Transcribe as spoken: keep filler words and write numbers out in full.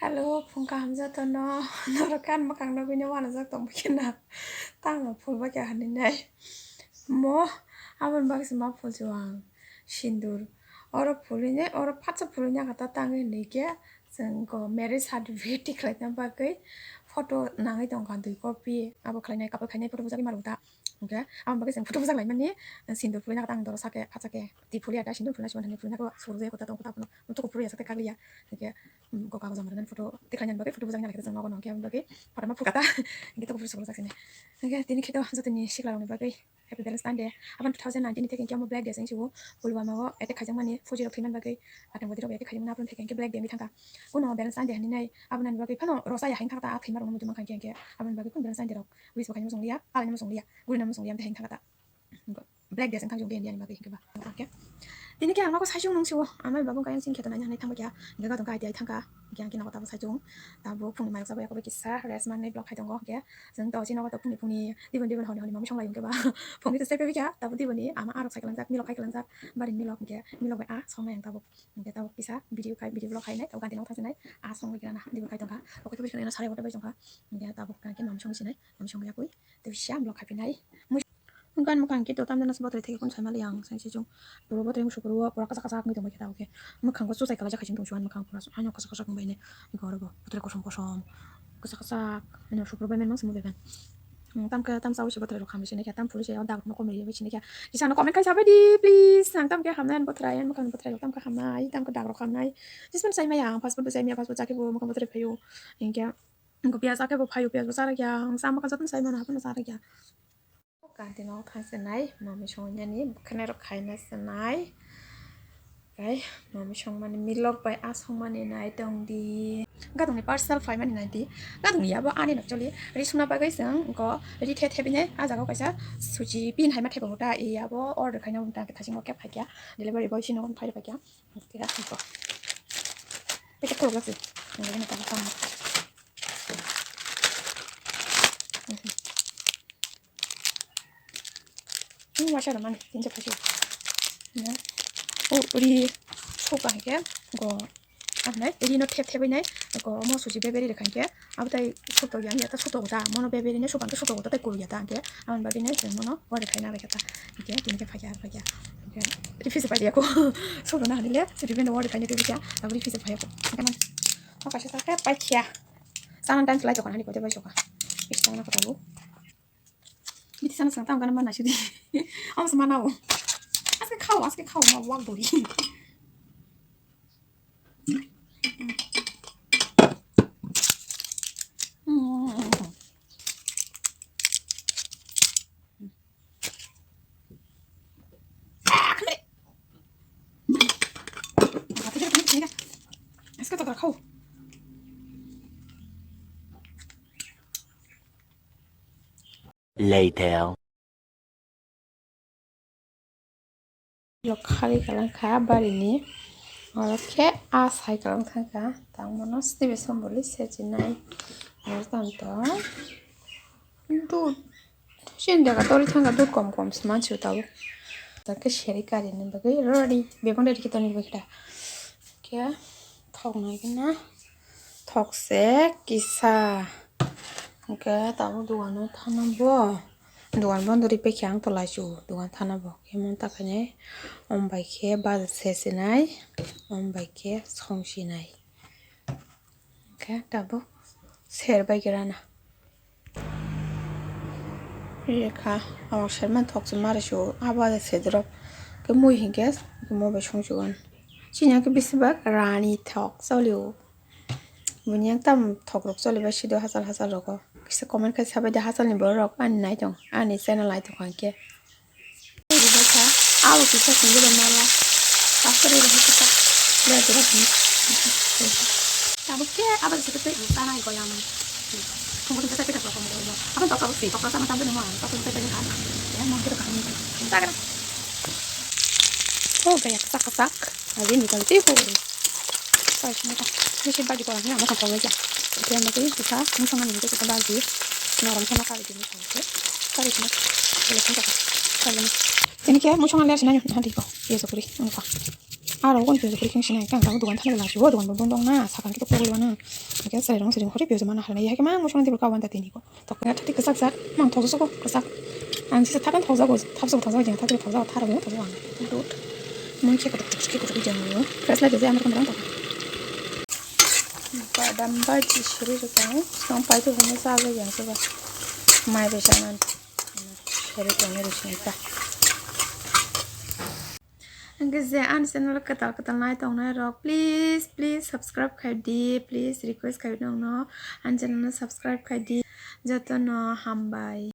Hello, phung kaham jotono. Norok kan mwkhang nugwino uanajak tongbaikhe na? Tamo phulbaikha hinwi nai. Mo, aboni bagwi se ma phulsu ang. Sindur. Oro phulwini, oro phatsa phulwini ang kata tangwi hinwi khe, chwng go marriage certificate tikhlaina bagwi photo nangwi tongkha dui copy. Abo khlainai, couple khainai photo bujagwi ma rwkha ta. Hwnkhe aboni bagwi chwng photo bujak laimani, sindur phulwina kata ang doro sake, phatsa khe. Twi phulya da sindur phulna siwan hinwi phulna khe surukjagwi kota tongkha ta phano. Mutuku phulya sakhe kagliya. Hwnkhe, um, go kagoz amra nani photo tikhlainani bagwi photo bujak nai khe chwng nogo no hwnkhe aboni bagwi photo ma phulkha ta. Hwnkhe toko phuru surukjak sini. Hwnkhe tini khe to jotoni sikla rokni bagwi Happy Valentine Day. Aboni two thousand nineteen ni theke hwnkhe omo Black Day se wngsiwo. Pulwama o attack khaijakmani fauji rok thwimani bagwi, atangwadi rok attack khaijakmani, aboni theke hwnkhe Black Day wngwi thangkha. Kuno Valentine Day hinwi nai aboni bagwi phano rosa ya hwnkha ta, a thwima rokno muitu mankha hwnkhe hwnkhe aboni bagwi phano Valentine Day rok wish bo khaina muchung liya, palaina muchung liya, gurina muchung liya, amtwi hwnkha ta. Black Day se wngkha jung India ni bagwi hwnkhe ba. Okay. Tini khe ang nogo saichung nung siwo, amai babung kayang sing kheto naina hinwi thangba kya, hwnkhe gadong kha adi ai thangkha, hwnkhe ang khe nogo tabo saichung, tabo phungni mayok sabo yakobai kisa rest manwi vlog khai tongo, hwnkhe chwng to chini nogo to phungni phungni dibon dibon honi honi mami songlai hwnkhe ba, phungni to sepe bikha, tabo diboni ama arok sai kalangjak, milok khai kalangjak, barini milok hwnkhe milok bai a songnai ang tabo, hwnkhe tabo kisa video khai, video vlog khainai, tabo gadi nogo thangsinai, a songwi gana dibon khai tongkha, okai khe bwskango sarai hota bai tongkha, hwnkhe tabo hwnkhe mami songwi sinai, mami songwi yakwi, tei bisa vlog khai phinai. Hwnkhe ani mwkhang khe to tamjani se bothrai theke kunu saimali ang sengsi chung. Pura bothrai wngwi sukuru o pura kwchak kwchak wngwi tongbai khe tabuk khe. Mwkhang bo chuchai kwlaijak hai se wngtong chuan mwkhang pura haino kwchak kwchak wngbai hinwi. Eko oro bo bothrai kosom kosom kwchak kwchak haino sukuru bai mani mwswk wngwi bai. Hmm, tamkhe tam chaui se bothrai rok hamri sinai khe tam phulwi se o dagrokno komri bai sinai khe. Kisano comment khai sabai di please. Ang tamkhe hamnai ani bothrai ani mwkhang bothrai rok tamkhe hamnai tamkhe dagrok hamnai. Jismani sai maya ang fast food bo sai maya fast food chakhe bo mwkhang bothrai phaio. Hinkhe. Wngkha piyaj, akhe bo phaio, piyaj bo charakya, ang chama kha jotono sai mano, haphano charakya. Kanti no thang se nai, mami songya ni, bwkhwnai rok khaina se nai. Kai, mami songmani milok bai a songmani nai tong di. Gadong ni parcel phaimani nai di. Gadong ni abo ani no choli, ri suna bagwi chwng, wngkha ri the the bini, a jaga o kaisa suchi pin hai ma thebo ta, i abo order khaina wngkha, thaching o khe phaikya, delivery boy sino phai phaikya. Tira siko. Pete khuluk lasi. Nang ini tang tang. Ini wasa ramani, ini cepat sih. Ya. Oh, uri. Suka ke. Go. Ah, nai. Iri no thep thep nai. Go mo suji beberi de kan ke. Abo tai soto yang ya ta soto ta. Mono beberi ne sopan ta soto ta tai kuru ya ta ke. Aman bagi ne mono wari khai na kata. Ke tin ke phaya phaya. Ke refuse phaya ko. Soto na hanile. Suri ben wari khai ne tu ya. Abo refuse phaya ko. Kana. O kaisa ta ke pai khia. Sanan time slide ko hani ko de bai soka. Ista na ko tabu. Biti sana sang tam kana mana sudi. Am semana o. Aske khao, aske khao ma wak dori. Later. Lo khali kalang kha barini, oro khe a sai kalang thang kha, tang mano snibe somboli sejinai, oro tang tong dud, sini jaga dori thang kha dud kom kom se mansi o tabuk, ta khe seri karini bagwi ready, bebak ready khe tongni bagwi khe da, khe thok nai khe na. Thokse kisa. Hwnkhe tabuk dogano thana bo. Dogan bondo ripekhe ang tolai chu. Dogan thana bo. Khe mon ta khainai. Om bai khe baja sesinai. Om bai khe songsinai. Hwnkhe tabuk ser bai khe rana. Rikha, ang sermani thok se mari su, abo ada sedrop. Ke mui hinkhe, ke mo bai songchuan. Chini ke bisi bak rani thok cholio. Buni yang tam thok rok choli bai sido hachal hachal rogo. Kisa comment khai sabai de hachal ni borok ani nai tong, ani channel nai tong kha ke. Alu kisa sunggulo mala. Pastor ri kisa. Bera bera sini. Tabuk ke abang situ tu tanai goyang. Tunggu tu saya kita kalau mau. Abang tak tahu sih, tak tahu sama tante nama. Tak tahu saya kan. Ya mau kita kan. Tak ada. Oh, gaya kesak kesak. Lagi ni kalau tipu. Sai sini kan. Ini sih bagi orang ni, ama kan tahu aja. Dia nanti kita musuh mana ni kita bagi. Norom sama kali ini. Tini khe muisung le sinai hadi ko. Ye sokuri, ang ko. Aro kon piyaj kori keng sinai kang tang dukan thani la sio dukan bo bondong na sakan kito kori wana. Kya sari rong sari hori piyaj mana halai ya kemang mosong di berka wan ta tini ko. Tok ya thati kesak sak mang thoso soko kesak. Ang sisa thapan thoso ko thapso thoso jeng thati thoso thar bo thoso ang. Dut. Mun khe kotok khe kotok jeng yo. Fresh la jese amar kamrang ta. Badam baji siri jotong. Song pai to hono sa jeng soba. Mai be sanan. Siri kono ri sinai ta. Hingke je ani channel kwtal kwtal nai tongnai rok, please, please subscribe khai di, please request khai nongno ani channel no subscribe khai di, jotono hambai.